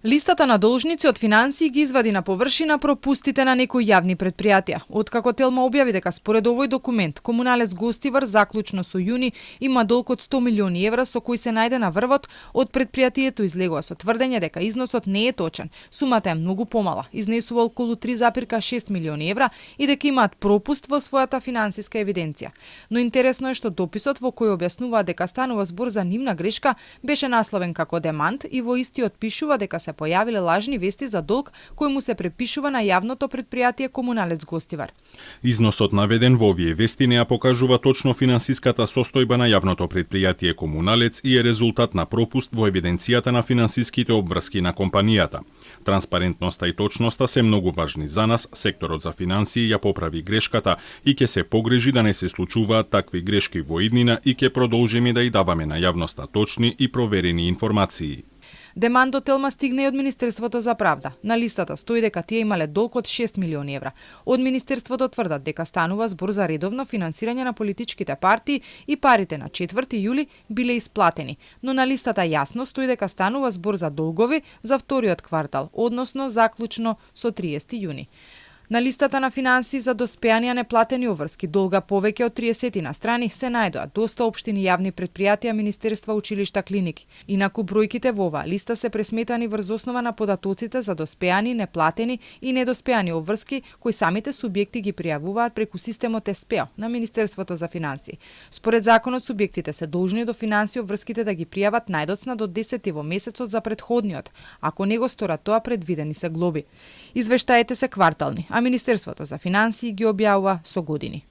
Листата на должници од финансии ги извади на површина пропустите на некои јавни предпријатија. Откако Телма објави дека според овој документ Комуналец Гостивар заклучно со јуни има долг од 100 милиони евра со кој се најде на врвот, од предпријатието излегува со тврдење дека износот не е точен. Сумата е многу помала, изнесува околу 3,6 милиони евра и дека имаат пропуст во својата финансиска евиденција. Но интересно е што дописот во кој објаснува дека станува збор за нивна грешка беше насловен како демант и во истиот пишува дека се појавиле лажни вести за долг кој му се препишува на јавното предпријатие Комуналец Гостивар. Износот наведен во овие вести не ја покажува точно финансиската состојба на јавното предпријатие Комуналец и е резултат на пропуст во евиденцијата на финансиските обврски на компанијата. Транспарентноста и точноста се многу важни за нас, секторот за финансии ја поправи грешката и ќе се погрежи да не се случуваат такви грешки во иднина и ќе продолжиме да ја даваме на јавноста точни и проверени информации. Деман до Телма стигна и од Министерството за правда. На листата стои дека тие имале долг од 6 милиони евра. Од Министерството тврдат дека станува збор за редовно финансирање на политичките партии и парите на 4 јули биле исплатени. Но на листата јасно стои дека станува збор за долгови за вториот квартал, односно заклучно со 30 јуни. На листата на финансии за доспеани неплатени обврски долга повеќе од 30 на страни се најдоа доста општини, јавни предпријатија, министерства, училишта, клиники. Инаку бројките во оваа листа се пресметани врз основа на податоците за доспеани, неплатени и недоспеани обврски кои самите субјекти ги пријавуваат преку системот СПО на Министерството за финансии. Според законот субјектите се должни до финансии обврските да ги пријават најдоцна до 10 во месецот за претходниот. Ако не го сторат тоа, предвидени се глоби. Извештаите се квартални, а Министерството за финансии ги објавува со години.